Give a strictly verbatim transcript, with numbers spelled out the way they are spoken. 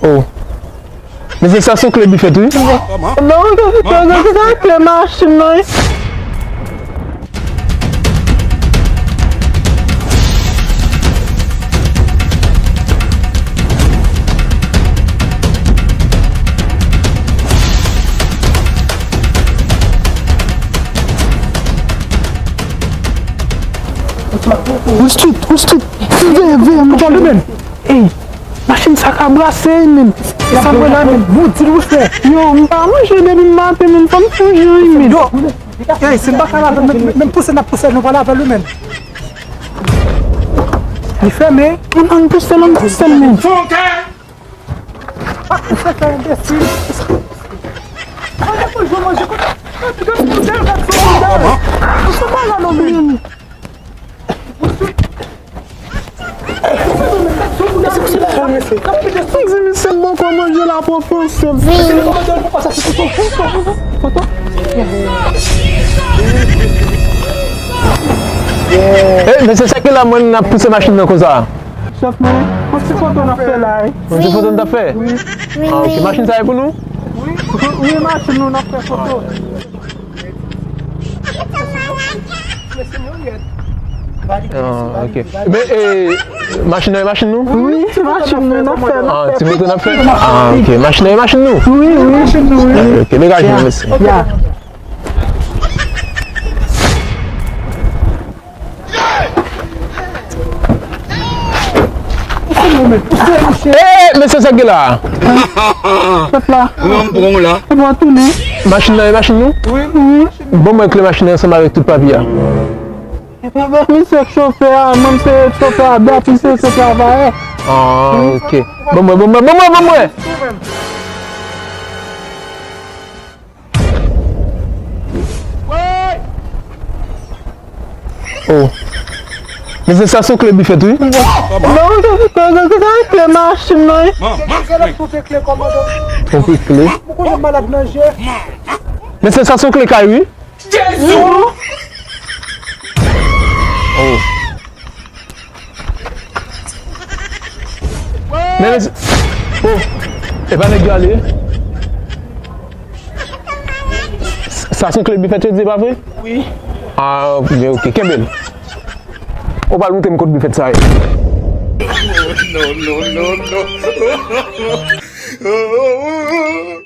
Oh. Mesye, sa se kle bifèt, wi. Non, se kle machin nan, wi. Ou street, ou street. Veye, veye, m pral limen. Ey, machin sa ka brase, wi, men. Sa mwen la, men. Bon, di l wi, frè. Yo, m pa manje depi maten, men. Fò m fè yon jan, wi, men. Yo, ey, si n pa ka lave, men, men pouse n ap pouse, nou pa lave l, wi, men. Li fèmen. Ann, ann pouse l, ann pouse l, men. Fè sa, enbesil. Ann, ann manje, manje, kote, kote, kote, kote, kote, kote, kote, kote, kote, kote, Misye poko manje la pwofesyon. Ey, mesye, sa ki la mwen n ap pouse machin nan konsa? Chèf mwen, yon ti foto n ap fè la, wi. Yon ti foto n t ap fè? Wi. Ah, ok. Machin sa e pou nou? Wi, wi, machin nou n ap fè foto. Ah, ok. Men, eh, machin nan e machin nou? Wi, se machin nou, n ap fè, n ap fè. Ah, ti moto n ap fè? Ah, ok. Machin nan e machin nou? Wi, wi. Machin nou, wi. Ok, degaje nou, mesye. Ya. Eh, mesye, sa gen la? Pèp la. Non, m pran w la. Pèp la tounen. Machin nan e machin nou? Wi, wi. Ban mwen kle machin nan ansanm avèk tout papye a. Epa, ban misye chofè a, mwen se chofè a, Bèpis se travayè. Ah, ok. Ban mwen, ban mwen, ban mwen, ban mwen. Oh. Mesye, sa se kle bifèt, wi. Non, se kle machin nan, wi. Twonpe kle. Men se sa se kle kay, wi. Jezi! Oh. Men, men, oh, e pa nèg yo ale. Sa se yon kle bifèt yo di, pa vre? Wi. Ah, ok, ok, kenbe l. Ou pral montre m kot bifèt sa ye. Non, non, non, non.